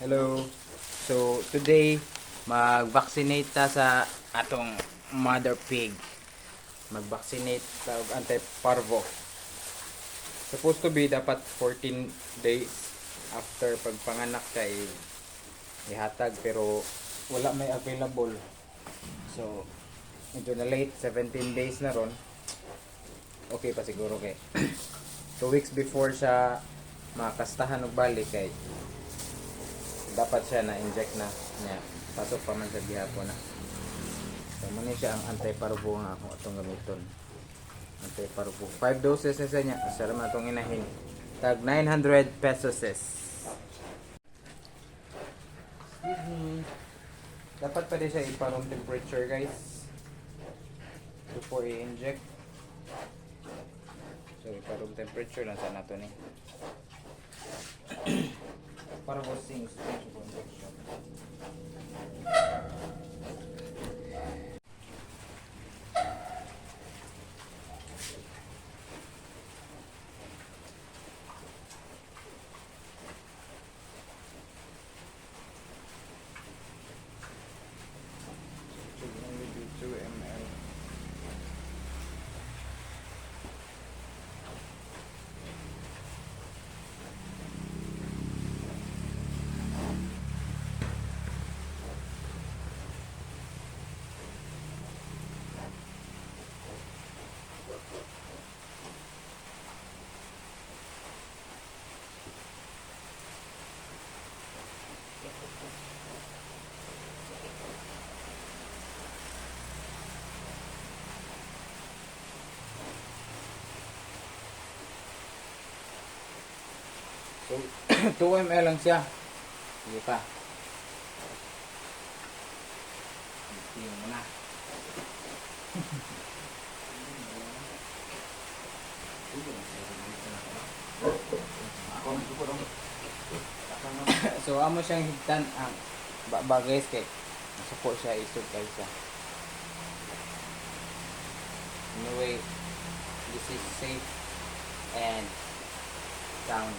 Hello. So today mag-vaccinate ta sa atong mother pig. Mag-vaccinate ta og anti-parvo. Supposed to be dapat 14 days after pagpanganak kay ihatag, pero wala may available. So medyo na late, 17 days na ron. Okay pa siguro kay 2 weeks before siya makastahan og balik kay dapat siya na inject na niya, pasok pa man sa gihapon na. So mao ni siya ang anti-parvo nga ako atong gamiton, anti-parvo, 5 doses na sa niya. Usa ra man atong inahin, tag 900 pesos. Excuse me, dapat pa din siya ipa-room temperature, guys, before i-inject. So ipa-room temperature lang sa nato ni parvo sing suspension for injection. Should only be 2 ml. So, 2 ml lang siya. Sige pa. Tingnan mo na. So, amo siyang higtan ang ba, guys, kay masuko siya, isog kay siya. Anyway, this is safe and sound.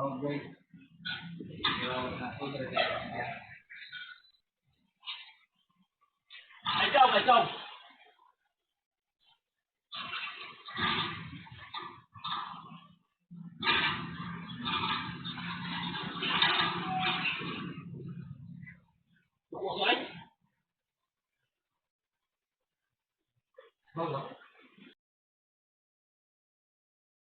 Okay. So, na Kacau, kacau.